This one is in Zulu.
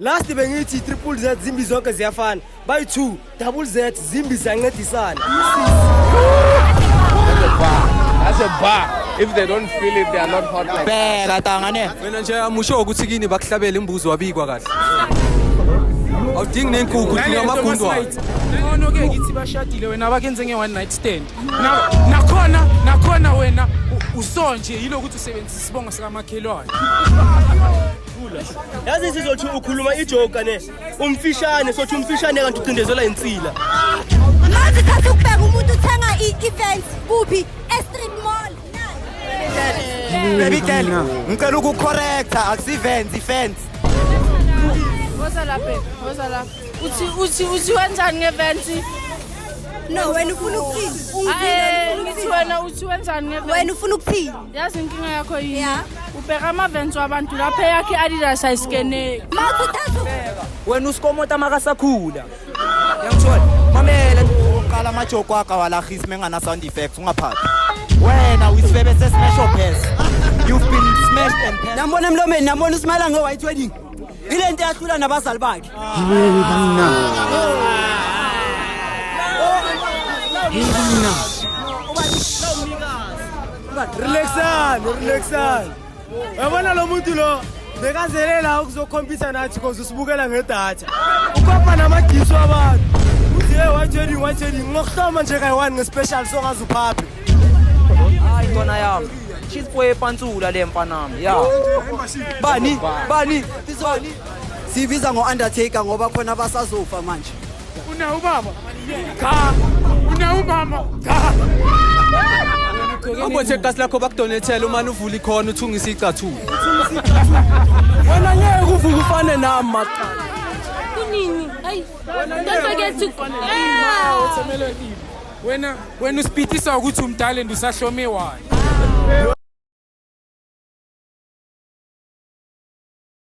Last bengithi triple Z zimbi zonke ziyafana. Bayi-2 double Z zimbi ziyancedisana. That's a bar. That's a bar. If they don't feel it, they are not hot like Bheka tanga ne. Wena nje amusho ukuthi kini bakuhlabela imbuzi wabikwa kahle. Awudingi nenkukhu udinga amagundwane. Ngcono ke kithi bashadile wena bakenze nge one night stand. Na nakhona nakhona wena usonje yilokuthi usebenzisa isibongo sikamakhelwane. Yazi sizothi ukhuluma ijoke ne. Umfishane sothi umfishane kanti ucindezelwa insila. Manje thatha ukubheka umuntu uthenga i-event kuphi e-street mall. Baby girl, ngicela ukucorrecta akusi-vans i-fence. Woza lapha, woza lapha. Uthi uthi uthi wenzani ngevents? No, wena ufuna ukuthini? Ungizile, Eh, ufuna ngithi ukuthini? wena uthi wenzani ngevents? Wena ufuna ukuthini? Yazi inkinga yakho yini? Yeah. Ubheka ama-vents wabantu lapha eyakhe i-Adidas ayisikeneki. Mawuthi uthatha Wena uskomota makasakhula. Yangithola. Mamela. Uqala amajoko akho awalahisi mengana sound effects ungaphathi. Wena uyisifebe se-smash or pass. You've been smashed and passed. Nambona emlomeni, nambona usimela nge-white wedding. Ile nto yahlula nabazali bakhe. Relaxani, relaxani. Uyabona lo muntu lo bekazele la ukuzokhompyutha nathi cause usibukela ngedatha. Ukopa namagiso abantu. Uthi hey white wedding, white wedding. Ngokuhloma nje kayi-one nge-special songaze uphaphe. Hayi ntwana yami. Cheese boy epantsula le mfanami. Ya. Bani? Bani? Tisoni. Sibiza ngo-Undertaker ngoba khona basazofa manje. Una ubaba? Cha. Una umama? Cha. Ubothe kasi lakho bakudonethela umane uvula ikhona uthungisa icathulo. Wena ngeke uvuke ufane nami maqala. Kunini? Hayi. Don't forget to Yeah. Wena wena usipitisa ukuthi umdala and usahlome wayo.